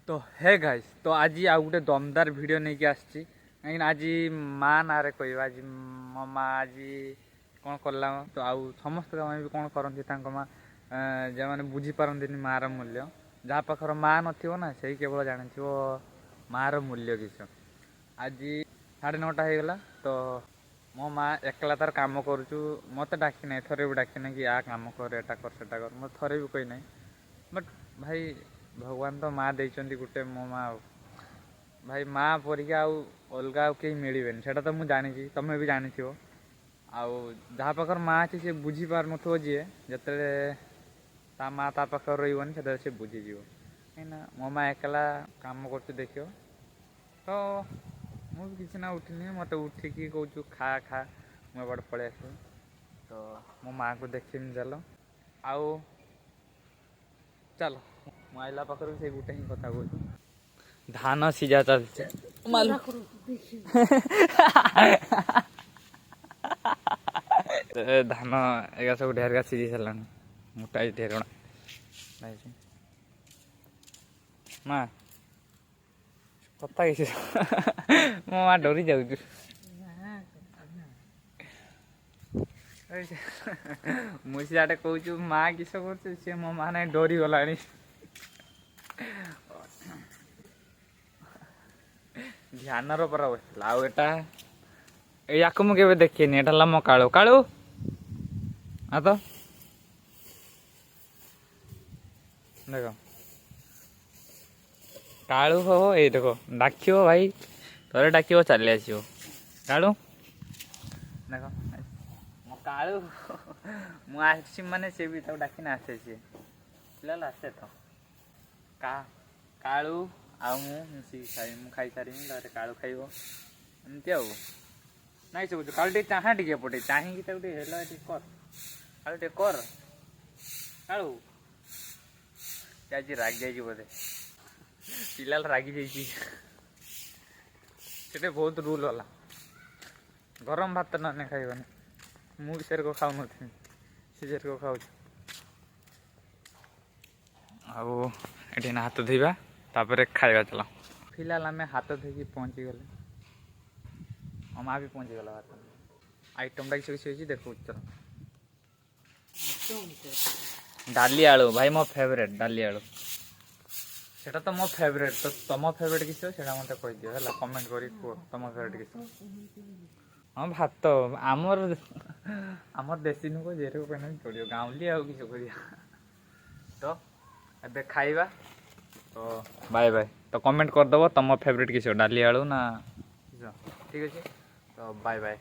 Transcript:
ତ ହେ ଗାଇସ୍, ତ ଆଜି ଆଉ ଗୋଟେ ଦମଦାର ଭିଡ଼ିଓ ନେଇକି ଆସିଛି। କାହିଁକିନା ଆଜି ମା ନାଁରେ କହିବା। ଆଜି ମୋ ମା ଆଜି କ'ଣ କଲା, ତ ଆଉ ସମସ୍ତେ ବି କ'ଣ କରନ୍ତି ତାଙ୍କ ମା, ଯେଉଁମାନେ ବୁଝିପାରନ୍ତିନି ମାଆର ମୂଲ୍ୟ। ଯାହା ପାଖରେ ମା ନଥିବ ନା, ସେଇ କେବଳ ଜାଣିଥିବ ମାଆର ମୂଲ୍ୟ କିସ। ଆଜି 9:30 ହେଇଗଲା। ତ ମୋ ମା ଏକଲା ତାର କାମ କରୁଛୁ, ମୋତେ ଡାକି ନାହିଁ, ଥରେ ବି ଡାକି ନାହିଁ କି ଆ କାମ କର, ଏଟା କର, ସେଟା କର, ମୋତେ ଥରେ ବି କହିନାହିଁ। ବଟ୍ ଭାଇ, ଭଗବାନ ତ ମା ଦେଇଛନ୍ତି ଗୋଟେ, ମୋ ମା। ଆଉ ଭାଇ, ମା ପରିକା ଆଉ ଅଲଗା ଆଉ କେହି ମିଳିବେନି, ସେଇଟା ତ ମୁଁ ଜାଣିଛି, ତମେ ବି ଜାଣିଥିବ। ଆଉ ଯାହା ପାଖରେ ମା ଅଛି ସେ ବୁଝିପାରୁନଥିବ। ଯିଏ ଯେତେବେଳେ ତା ମା ତା ପାଖରେ ରହିବନି, ସେତେବେଳେ ସେ ବୁଝିଯିବ। କାହିଁକିନା ମୋ ମା ଏକଲା କାମ କରୁଛି, ଦେଖିବ ତ। ମୁଁ ବି କିଛି ନା ଉଠିନି, ମୋତେ ଉଠିକି କହୁଛୁ ଖା ଖା, ମୁଁ ଏପଟେ ପଳେଇ ଆସିବି। ତ ମୋ ମାଆକୁ ଦେଖିବି, ଚାଲ। ଆଉ ଚାଲ, ମୁଁ ଆଇଲା ପାଖରୁ ସେଇ ଗୋଟେ ହିଁ କଥା କହୁଛୁ। ଧାନ ସିଝା ଚାଲିଛି। ମାଲୁ, ଧାନ ଏଗା ସବୁ ଢେରଗା ସିଝି ସାରିଲାଣି, ମୋଟା ଢେର ହେଇଛି। ମା କଥା କିଛି, ମୋ ମା ଡରି ଯାଉଛୁ। ମୁଁ ସିଆଡ଼େ କହୁଛୁ ମା କିସ କରୁଛୁ, ସିଏ ମୋ ମା ନାଇଁ ଡରିଗଲାଣି। ଧ୍ୟାନର ପରା ବସିଥିଲା। ଆଉ ଏଟା ୟାକୁ ମୁଁ କେବେ ଦେଖିନି। ଏଟା ହେଲା ମୋ କାଳୁ। କାଳୁ ଆ ତ ଦେଖ, କାଳୁ ହବ। ଏଇ ଦେଖ, ଡାକିବ ଭାଇ, ଥରେ ଡାକିବ ଚାଲି ଆସିବ। କାଳୁ ଦେଖ, ମୋ କାଳୁ। ମୁଁ ଆସିଛି ମାନେ ସେ ବି ତାକୁ ଡାକିନେ ଆସେ ସିଏ। ପିଲା ଆସେ ତ କାଳୁ ଆଉ ମୁଁ ମିଶିକି ଖାଇବି। ମୁଁ ଖାଇସାରିବି, ତାପରେ କାଳୁ ଖାଇବ, ଏମିତି। ଆଉ ନାଇଁ ସବୁ କାଳୁ ଟିକେ ଚାହାଁ, ଟିକେ ଏପଟେ ଚାହିଁକି ତାକୁ ଟିକେ ହେଲା ଟିକେ କର। କାଳୁ ଟିକେ କର। କାଳୁ ସେ ଆଜି ରାଗି ଯାଇଛି ବୋଧେ। ପିଲା ରାଗି ଯାଇଛି ସେଟା। ବହୁତ ରୁଲ୍ ହେଲା, ଗରମ ଭାତ ନହେଲେ ଖାଇବନି। ମୁଁ ବି ସେରକ ଖାଉନଥିଲି, ସେ ଯେରକ ଖାଉଛି। ଆଉ ଏଠି ନା ହାତ ଧୋଇବା, ତାପରେ ଖାଇବା। ଚାଲ, ଫିଲହାଲ ଆମେ ହାତ ଧୋଇକି ପହଞ୍ଚିଗଲେ। ମୋ ମା ବି ପହଞ୍ଚିଗଲା। ଭାତ ଆଇଟମଟା କିଛି କିଛି ହେଇଛି, ଦେଖଉଛି ଚାଲ। ଡାଲି ଆଳୁ, ଭାଇ ମୋ ଫେଭରେଟ୍ ଡାଲି ଆଳୁ। ସେଟା ତ ମୋ ଫେଭରେଟ୍। ତ ତମ ଫେଭରେଟ୍ କିଛି ସେଇଟା ମୋତେ କହିଦିଅ ହେଲା, କମେଣ୍ଟ କରି କୁହ ତମ ଫେଭରେଟ୍ କିଛି। ହଁ, ଭାତ ଆମର ଆମର ଦେଶୀ ନୁହଁ, ଯେରକ କହିଲେ ଚଳିବ, ଗାଉଁଲି। ଆଉ କିଛି କରିବା ତ ଏବେ ଖାଇବା। ତ ବାଏ ବାଏ। ତ କମେଣ୍ଟ କରିଦେବ ତମ ଫେଭରେଟ୍ କିଛି, ଡାଲି ଆଳୁ ନା କିସ। ଠିକ୍ ଅଛି, ତ ବାଏ ବାଏ।